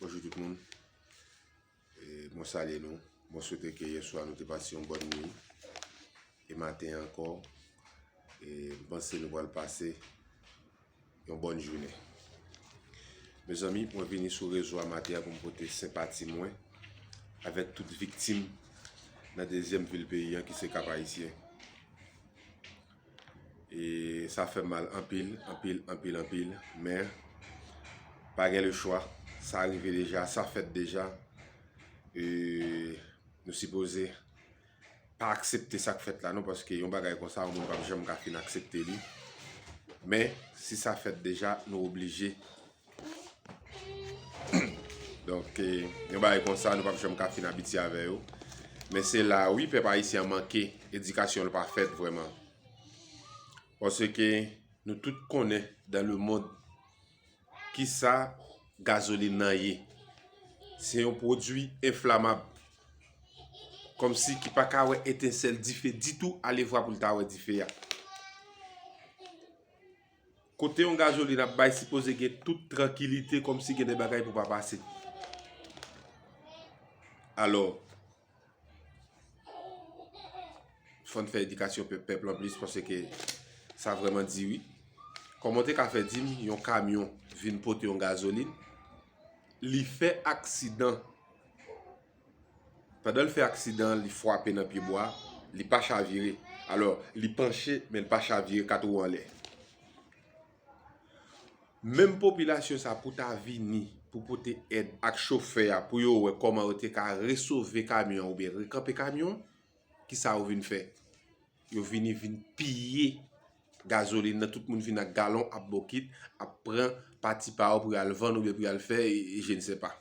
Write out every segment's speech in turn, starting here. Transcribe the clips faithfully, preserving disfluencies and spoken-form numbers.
Bonjou tout moun. E, mwen salye nou. Mwen swete ke yè swa nou te pase yon bòn nwi. E maten ankò, e, m panse nou pral pase yon bòn jounen. Mezanmi, mwen vini sou rezo a maten an pou m pote senpati mwen avèk tout viktim nan dezyèm vil peyi an ki se Kap Ayisyen. E sa fè mal anpil, anpil, anpil, anpil. Men, pa gen lechwa. Sa rive deja, sa fèt deja. E nou sipoze pa aksepte sa k fèt la, non, paske yon bagay konsa, yon moun p ap janm ka fin aksepte li. Men, si sa fèt deja, nou oblije. Donk, e, yon bagay konsa, nou p ap janm ka fin abitye avè yo. Men se la, wi, pèp ayisyen an manke edikasyon, l pa fèt vrèman. Paske nou tout konnen, dans le monde, kisa gazolin nan ye. Se yon pwodui enflamab. Kòmsi ki pa ka wè etensèl dife ditou, alevwa pou l ta wè dife a. Kote yon gazolin ap bay, sipoze gen tout trankilite, kòmsi gen de bagay pou pa pase. Alò, fò n fè edikasyon pèp, pèp lan plis, paske sa vrèman di wi. Kòman w te ka fè di m yon kamyon vin pote yon gazolin, li fè aksidan. Pandan l fè aksidan, li frape nan pyebwa, li pa chavire. Alò, li panche, men l pa chavire, kat wou anlè. Menm popilasyon sa pou ta vini, pou pote èd ak chofè a, pou yo wè kòman yo te ka resove kamyon an oubyen rekanpe kamyon an, kisa yo vin fè? Yo vini, vin piye gazolin nan, tout moun vin ak galon, ap bokit, ap pran pati pa yo pou y al vann oubyen pou y al fè, e, e je ne sais pas.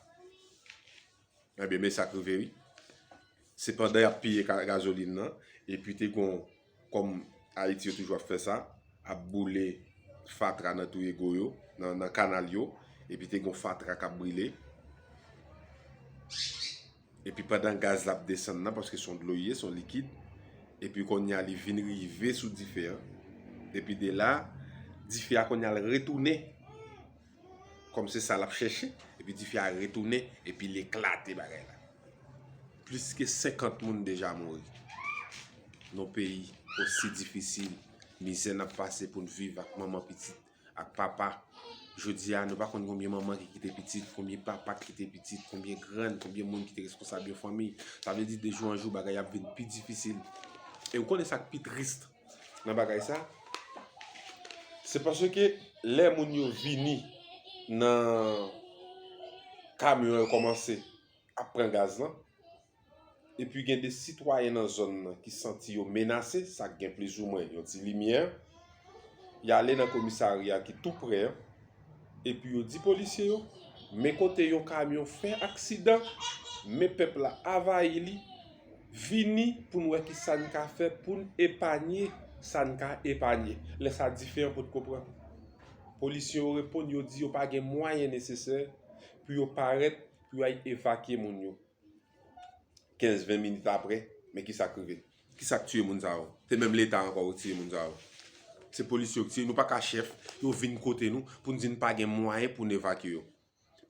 Ebyen, men sa k rive, wi. Se pandan y ap piye ka-, gazolin nan, epi te gon, kòm Ayiti yo toujou ap fè sa, ap boule fatra nan twou ego yo, nan, nan kanal yo, epi te gon fatra k ap brile. Epi pandan gaz la ap desann nan, paske se yon dlo ye, se yon likid, epi kounye a li vin rive sou dife an. Epi de la, dife a kounye a l retounen. Kòm se sa l ap chèche, epi dife a retounen, epi l eklate bagay la. Plis ke senkant moun deja mouri. Nan yon peyi osi difisil, mizè n ap pase pou n viv ak manman pitit, ak papa. Jodi a, nou pa konn konbyen manman ki kite pitit, konbyen papa ki kite pitit, konbyen grann, konbyen moun ki te responsab yon fanmi. Sa vle di, de jou an jou, bagay ap vin pi difisil. E ou konnen sa k pi tris nan bagay sa? Se paske lè moun yo vini nan kamyon yo kòmanse ap pran gaz lan, epi gen de sitwayen nan zòn nan ki santi yo menase, sa k gen plizoumwen yon ti limyè, y ale nan komisarya ki tou prè an, epi yo di polisye yo, men kote yon kamyon fè aksidan, men pèp la avayi li, vini pou n wè kisa n ka fè pou n epanye sa n ka epanye. Lè sa dife an potko pran. Polisye yo reponn, yo di yo pa gen mwayen nesesè pou yo parèt pou y al evakye moun yo. Kenz, ven minit apre, men kisa k rive? Kisa k tiye moun sa yo? Se menm Leta ankò ki tiye moun sa yo. Se polisye yo ki tiye. Nou pa ka chèf, yo vin kote nou pou n di n pa gen mwayen pou n evakye yo.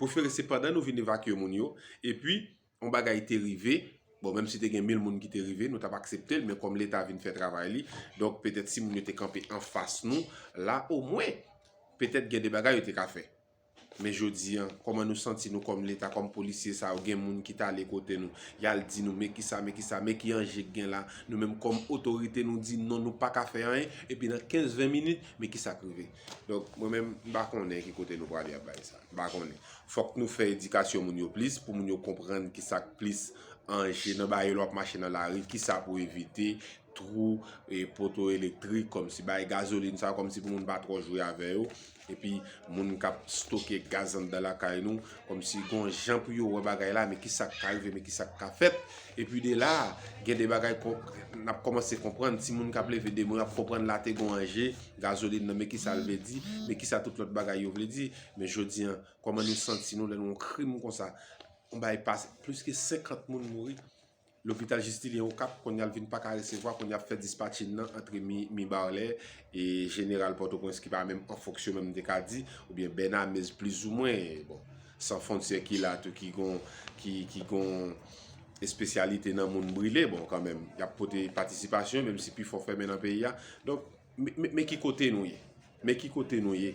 Prefere se pandan nou vin evakye moun yo, epi yon bagay te rive, bon, menm si te gen mil moun ki te rive, nou t ap aksepte l, men kòm Leta vin fè travay li, donk petèt si moun yo te kanpe anfas nou, la omwen, petèt gen de bagay yo te ka fè. Men jodi an, kòman nou santi nou kòm Leta, kòm polisye sa yo, gen moun ki t ale kote nou, y al di nou, men kisa, men kisa, men ki anje k gen la, nou menm kòm otorite, nou di non, nou pa ka fè anyen, epi nan kenz, ven minit, men kisa k rive? Donk, mwen menm, m pa konnen ki kote nou prale ap bay sa. M pa konnen. Fòk nou fè edikasyon moun yo plis, pou moun yo konprann kisa k plis anje nan bagay yo lè w ap mache nan lari, kisa pou evite, twou, e, poto elektrik, kòmsi bay gazolin sa, kòmsi pou moun pa twò jwe avè yo. Epi, moun k ap stoke gaz anndan lakay nou, kòmsi gon jan pou yo wè bagay la, men kisa k ka rive, men kisa k ka fèt. Epi de la, gen de bagay n ap kòmanse konprann, timoun k ap leve demen, y ap konprann la te gon anje, gazolin nan, men kisa l vle di, men kisa tout lòt bagay yo vle di. Men jodi an, kòman nou santi nou lè nou yon krim konsa? Yon bagay pase, plis ke senkant moun mouri. Lopital Jistilyen Okap, kounye a l vin pa ka resevwa, kounye a ap fè dispatching nan antre Mi, Mibalè e Jeneral Pòtoprens ki pa menm an fonksyon menm, m te ka di, oubyen Bènamez plizoumwen. Bon, San Frontyè ki la tou, ki gon ki ki gon espesyalite nan moun brile, bon, kanmenm y ap pote patisipasyon, menm si pifò fèmen nan peyi a. Donk, men- men men ki kote nou ye? Men ki kote nou ye?